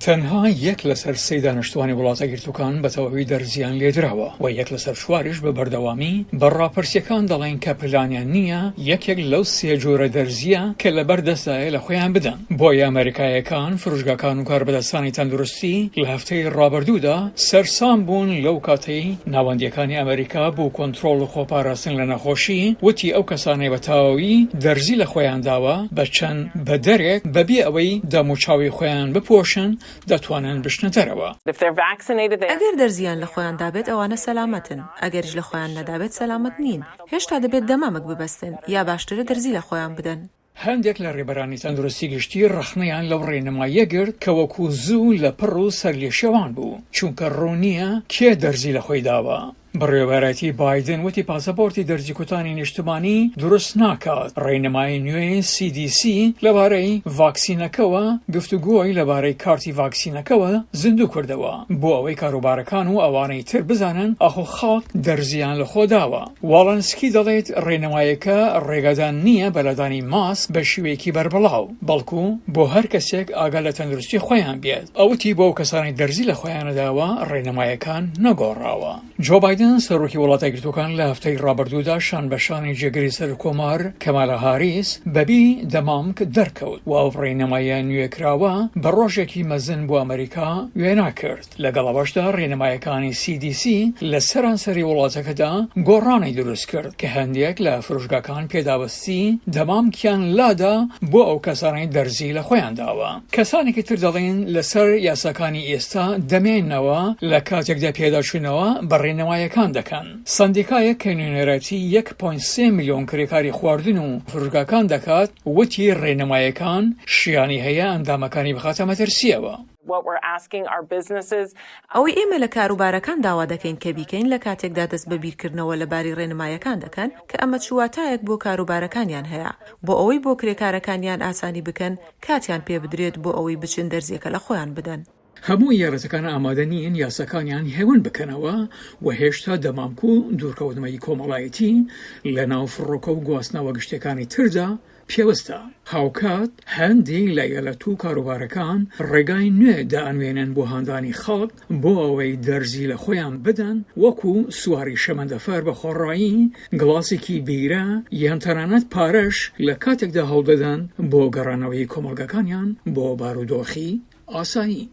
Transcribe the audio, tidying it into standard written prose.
تەنها یەک لەسەر سێی دانیشتوانی وڵاتە یەکگرتووەکان بە تەواوی دەرزییان لێدراوە و یەک لەسەر چواریش بە بەردەوامی بە ڕاپرسییەکان دەڵێن کە پلانیان نییە یەکێک لەو سێ جۆرە دەرزییە کە لەبەر دەستدایە لە خۆیان بدەن. بۆیە ئەمەریکاییەکان، فرۆشگاکان و کاربەدەستانی تەندروستی لە هەفتەی ڕابردوودا سەرسام بوون لەو کاتەی ناوەندییەکانی ئەمەریکا بۆ کۆنترۆڵ و خۆپاراستن لە نەخۆشی وتی ئەو کەسانەی بە تەواوی دەرزی لە خۆیان داوە بە چەند بەدەرێک بەبێ ئەوەی دەموچاوی خۆیان بپۆشن دەتوانن بچنە دەرەوە. ئەگەر دەرزییان لە خۆیان دابێت ئەوانە سەلامەتن، ئەگەریش لە خۆیان نەدابێت سەلامەت نین، هێشتا دەبێت دەمامک ببەستن، یا باشترە دەرزی لە خۆیان بدەن. هەندێک لە ڕێبەرانی تەندروستی گشتی ڕەخنەیان لەو ڕێنماییە گرت کە وەکو زوو لە پڕ و سەرلێشێوان بوو، چونکە ڕوون نییە کێ دەرزی لە خۆی داوە. بەڕێوەبەرایەتی بایدن وتی پاسەپۆرتی دەرزیکوتانی نیشتمانی دروست ناکات، ڕێنمایی نوێی CDC لەبارەی ڤاکسینەکەوە گفتوگۆی لەبارەی کارتی ڤاکسینەکەوە زیندوو کردەوە بۆ ئەوەی کاروبارەکان و ئەوانەی تر بزانن ئاخۆ خەڵک دەرزییان لەخۆ داوە. واڵنسکی دەڵێت ڕێنمایەکە ڕێگادان نییە بە لادانی ماسک بە شیوەیەکی بەربڵاو، بەڵکو بۆ هەر کەسێک ئاگا لە تەندروستی خۆیان بێت. ئەو وتی بۆ ئەو کەسانەی دەرزی لە خۆیان نەداوە ڕێنمایەکان نەگۆڕاوە. جۆ بایدن سەرۆکی وڵاتە یەکگرتووەکان لە هەفتەی ڕابردوودا شان بە شانی جێگری سەرکۆمار کەمالا هاریس بەبی دەمامک دەرکەوت و ئەو ڕێنمایە نوێکراوە بە ڕۆژێکی مەزن بۆ ئەمریکا وێنا کرد. لەگەڵ ئەوەشدا ڕێنمایەکانی CDC لە سەرانسەری وڵاتەکەدا گۆڕانی دروست کرد کە هەندێک لە فرۆشگاکان پێداوستی دەمامکیان لادا بۆ ئەو کەسانەی دەرزی لە خۆیان داوە. کەسانێکی تر دەڵێن لەسەر یاساکانی ئێستا دەمێنەوە لە کاتێکدا پێداچوونەوە بە ڕێنمایەکان دەکەن. سەندیکایەک کە نوێنەرایەتی یەک پۆینت سێ ملیۆن کرێکاری خواردن و فرۆشگاکان دەکات وتی ڕێنمایەکان شیانی هەیە ئەندامەکانی بخاتە مەترسییەوە. ئەوەی ئێمە لە کاروبارەکان داوا دەکەین کە بیکەین لە کاتێکدا دەست بە بیرکردنەوە لە باری ڕێنمایەکان دەکەن کە ئەمە چ واتایەک بۆ کاروبارەکانیان هەیە بۆ ئەوەی بۆ کرێکارەکانیان ئاسانی بکەن کاتیان پێ بدرێت بۆ ئەوەی بچن دەرزیەکە لە خۆیان بدەن. هەموو ئیالەتەکان ئامادە نین یاساکانیان هێون بکەنەوە و هێشتا دەمامک و دوورکەوتنەوەی کۆمەڵایەتی لەناو فڕۆکە و گواستنەوە گشتیەکانی تردا پێوستە. هاوکات هەندێک لە ئیالەت و کاروبارەکان ڕێگای نوێ دائەنوێنن بۆ هاندانی خەڵک بۆ ئەوەی دەرزی لە خۆیان بدەن وەکو سواری شەمەندەفەر بە خۆڕایی، گڵاسێکی بیرە یان تەنانەت پارەش لە کاتێکدا هەوڵدەدەن بۆ گەڕانەوەی کۆمەڵگاکانیان بۆ بارودۆخی ئاسایی.